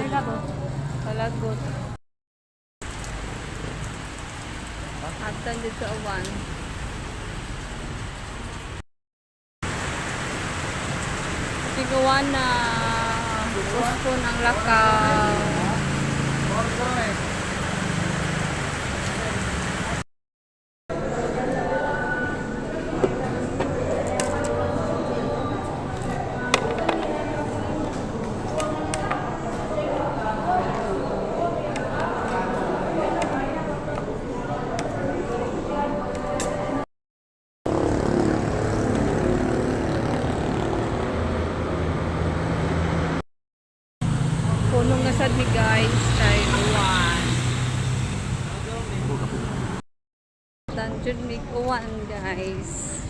Kalagot. Haptan dito awan. Tigawan na gusto ng lakaw. Puno nga sad mi, guys, kay uwan. Tanjud mi uwan, guys.